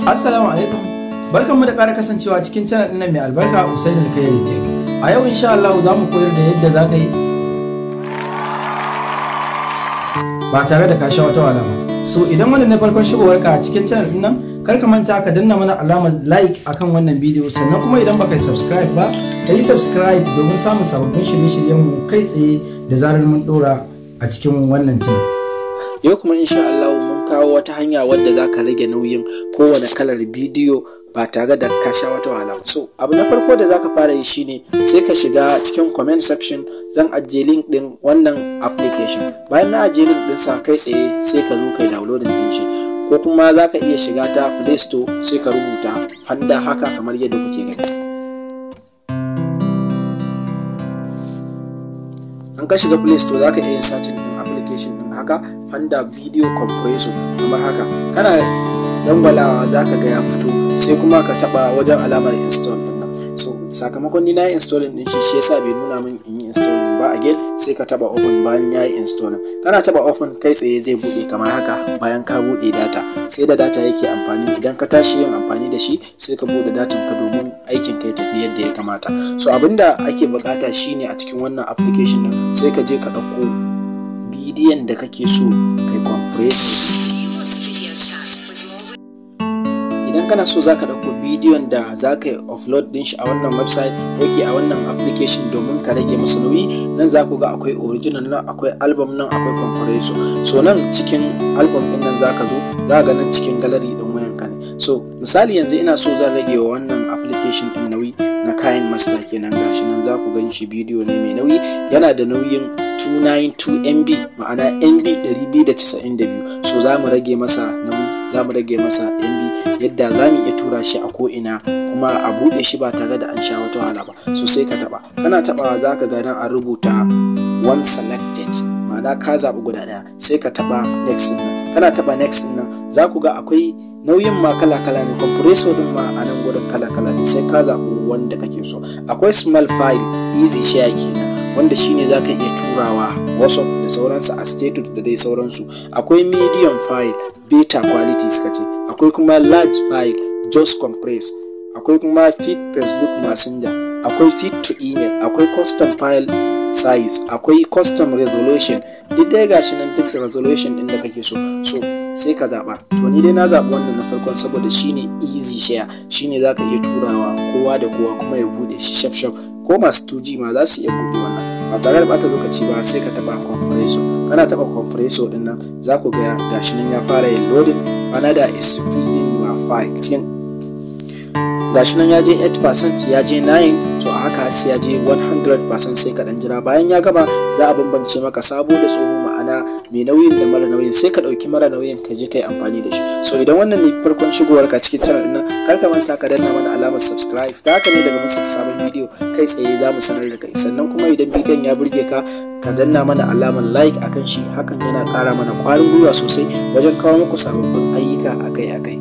Assalamu alaikum. Barkanmu da ƙara kasancewa cikin channel ɗin mai albarka Usain Alkhairi Tech. A yau insha Allah za mu koyar da yadda za ka yi ba tare da ka sha wata wahala ba. So idan wannan ne farkon shigowarka a cikin channel ɗin nan, kar ka manta ka danna mana alamar like akan wannan bidiyo, sannan kuma idan baka yi subscribe ba, ka yi subscribe domin samun sababbin shirye-shiryenmu kai tsaye da zarar mun ɗora a cikin wannan channel. Yau kuma insha Allah mun kawo wata hanya wadda za ka rage nauyin kowane kalar bidiyo ba tare da ka sha wata wahala. So abu na farko da za ka fara yi shine sai ka shiga cikin comment section, zan ajiye link din wannan application. Bayan na ajiye link din sa kai tsaye sai ka zo kai downloading din shi, ko kuma za ka iya shiga ta Play Store sai ka rubuta Fanda haka kamar yadda kuke gani. An ka shiga Play Store za ka iya yin searching din application din haka, Fanda Video Compressor kamar haka. Kana dangwalawa za ka ga ya fito, sai kuma ka taba wajen alamar install din nan. So sakamakon ni na yi installing din shi, shi yasa bai nuna min in yi installing ba. Again sai ka taba open bayan ya yi installing. Kana taba open kai tsaye zai bude kamar haka. Bayan ka bude data, sai da data yake amfani. Idan ka tashi yin amfani da shi sai ka bude datan ka domin aikin kai tafi yadda ya kamata. So abinda ake bukata shine a cikin wannan application din sai ka je ka dauko bidiyon da kake so kai compress. Idan kana so zaka dauko bidiyon da zaka yi upload din shi a wannan website ko ke a wannan application domin ka rage masa nauyi, nan za ku ga akwai original, nan akwai album, nan akwai compressor. So nan cikin album din nan zaka zo za ga nan cikin gallery din wayanka ne. So misali yanzu ina so zan rage wa wannan application din nauyi na kayan master kenan. Gashi nan za ku gan shi bidiyo ne mai nauyi, yana da nauyin 292 MB, ma'ana MB 292. So za mu rage masa nauyi, za mu rage masa MB yadda za mu iya tura shi a ko'ina kuma a buɗe shi ba tare da an sha wata wahala ba. So sai ka taɓa, kana taɓawa za ka ga nan an rubuta one selected, ma'ana ka zaɓi guda ɗaya. Sai ka taɓa next ɗin nan. Kana taɓa next ɗin nan za ku ga akwai nauyin ma kala-kala ne, compressor ɗin ma a nan gurin kala-kala ne, sai ka zaɓi wanda kake so. Akwai small file easy share kenan, wanda shine za ka iya turawa WhatsApp da sauransu a status da dai sauransu. Akwai medium file beta quality suka ce, akwai kuma large file just compress, akwai kuma fit Facebook Messenger, akwai fit to email, akwai custom file size, akwai custom resolution. Duk dai gashi nan duk resolution din da kake so. So sai ka zaba. To ni dai na zabi wannan na farkon saboda shine easy share, shine zaka iya turawa kowa da kowa kuma ya bude shi shaf shaf, ko masu 2G ma za su iya bude wannan ba tare da bata lokaci ba. Sai ka taba compressor. Kana taba compressor din nan za ku ga gashi nan ya fara yin loading. Another is squeezing your file. Cikin gashi nan ya je 8%, ya je 9, to a haka har sai ya je 100%. Sai ka dan jira. Bayan ya gama za a bambance maka sabo da tsoho, ma'ana mai nauyin da mara nauyin. Sai ka dauki mara nauyin ka je kai amfani da shi. So idan wannan ne farkon shigowar ka cikin channel din nan, kar ka manta ka danna mana alamar subscribe. Ta haka ne daga mun saki sabon bidiyo kai tsaye za mu sanar da kai. Sannan kuma idan bidiyon ya burge ka, ka danna mana alamar like akan shi, hakan yana ƙara mana ƙwarin gwiwa sosai wajen kawo muku sababbin ayyuka akai-akai.